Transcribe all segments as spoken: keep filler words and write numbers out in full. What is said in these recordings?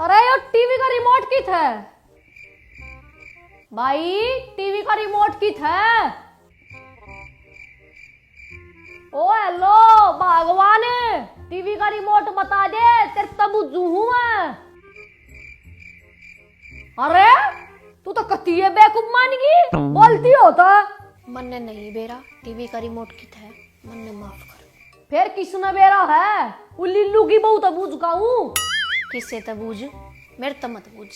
अरे यो टीवी का रिमोट कित है? भाई, टीवी का रिमोट कित है? ओ हेलो भगवान, टीवी का रिमोट बता दे, तेरे तै बुझू हूँ मैं। अरे, तू तो कती है बेवकूफ मान गई, बोलती हो तो। मन्ने नहीं बेरा, टीवी का रिमोट कित है, मन्ने माफ कर। फिर किसने बेरा है? वो लिल्लू की बहू तो बूझ का हूँ। किससे तो बूझ, मेरे तो मत बूझ।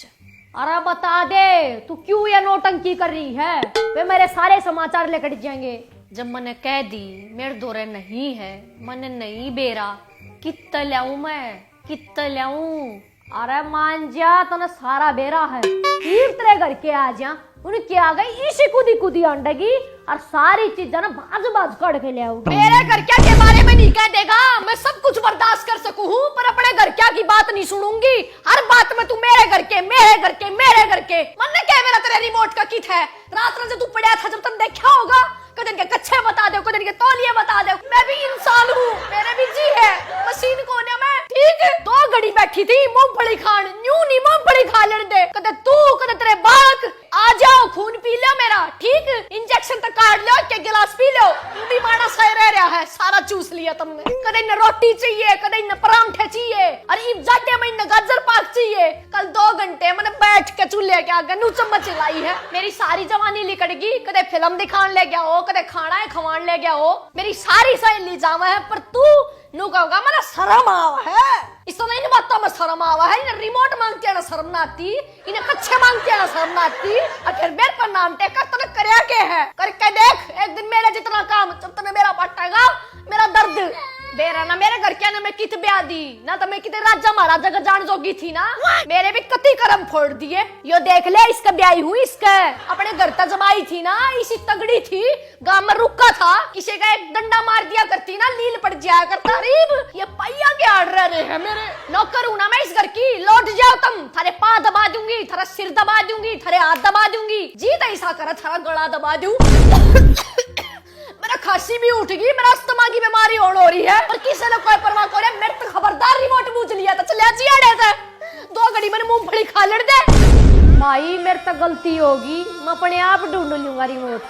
अरे बता दे, तू क्यों ये नौटंकी कर रही है? वे मेरे सारे समाचार लिकड़ जाएंगे। जब मैंने कह दी मेरे दौरे नहीं है, मैंने नहीं बेरा, कित्त ल्याऊं मैं, कित्त ल्याऊं? अरे मान जा, तने सारा बेरा है। तीर तेरे घर के आ जा, उनके आ गई इसी कूदी कूदी आंडेगी और सारी चीजें ना भाज भाज काढ़ के ले आओगी। मेरे घर क्या के बारे में नहीं कह देगा, मैं सब कुछ बर्दाश्त कर सकूं हूँ, पर अपने घर क्या की बात नहीं सुनूंगी। हर बात में तू मेरे घर के, मेरे घर के, मेरे घर के। मन्ने क्या, मेरा तेरे रिमोट का कित है? रात में जब तू पड़ा था, जब तने देखा होगा, कदे इनके कच्छे बता दो, कदे इनके तौलिए बता दो। मैं भी इंसान हूँ, मेरे भी जी है, मशीन को ना मैं। ठीक, दो घड़ी बैठी थी मूंगफली खान, न्यू नहीं मूंगफली खा लेने दे। कदे तू, कदे तेरे बालक, आ जाओ, खून पी लो मेरा, ठीक? इंजेक्शन तो काट लो, एक एक गिलास पी लो। तू भी माड़ा सा ही रह रहा है, सारा चूस लिया तुमने। कदे इन्हें रोटी चाहिए, कदे इन्हें परांठे चाहिए, अरे इब जाडे में इन्हें गाजर पाक चाहिए। कल दो घंटे मैंने बैठ के चूल्हे के आगे नू चम्मच हिलाई है। मेरी सारी जवानी लिकड़ गई, कदे फिल्म दिखान ले गया हो, कदे खाना है खवान ले गया हो। मेरी सारी सहेली जावा है, पर तू नू कहोगा, "मन्ने शर्म आवा है।" इस तरह इन बातों में शर्म आवा है। इन्हें रिमोट मांगते ना शर्म ना आती, इन्हें कच्छे मांगते ना शर्म ना आती। और फिर मेरे पर नाम टेका, तने करया के है? करके देख, एक दिन मेरे जितना काम, जब तने मेरा बाटेगा, मेरा दर्द। बेरा ना मेरे घर के, ना मैं कित ब्याह दी, ना तो मैं किते राजा महाराजा का जान जोगी थी ना। मेरे भी कति कर्म फोड़ दिए। यो देख ले, इसका ब्याही हूँ, इसका। अपने घर तक जमाई थी ना, इसी तगड़ी थी, गांव में रुका था, किसी का एक डंडा मार दिया करती ना, लील पड़ जाया करता। अरे, ये पाइया के आड़ रह रहे हैं मेरे। नौकर हूं ना मैं इस घर की, लौट जाओ तुम, थारे पाँव दबा दूंगी, थारा सिर दबा दूंगी, थारे हाथ दबा दूंगी। जी तो ऐसा करा, थारा गला दबा दूं। मेरा खांसी भी उठ गई, मेरा अस्थमा की बीमारी होण हो रही है, पर किसी ने कोई परवाह को रे। मेरे तो खबरदार रिमोट बूझ लिया था, चलिया जी आड़े से। दो घड़ी मैंने मूंगफली खा लड़ दे। भाई, मेरे तो गलती होगी, मैं अपने आप ढूंढ लूंगा रिमोट।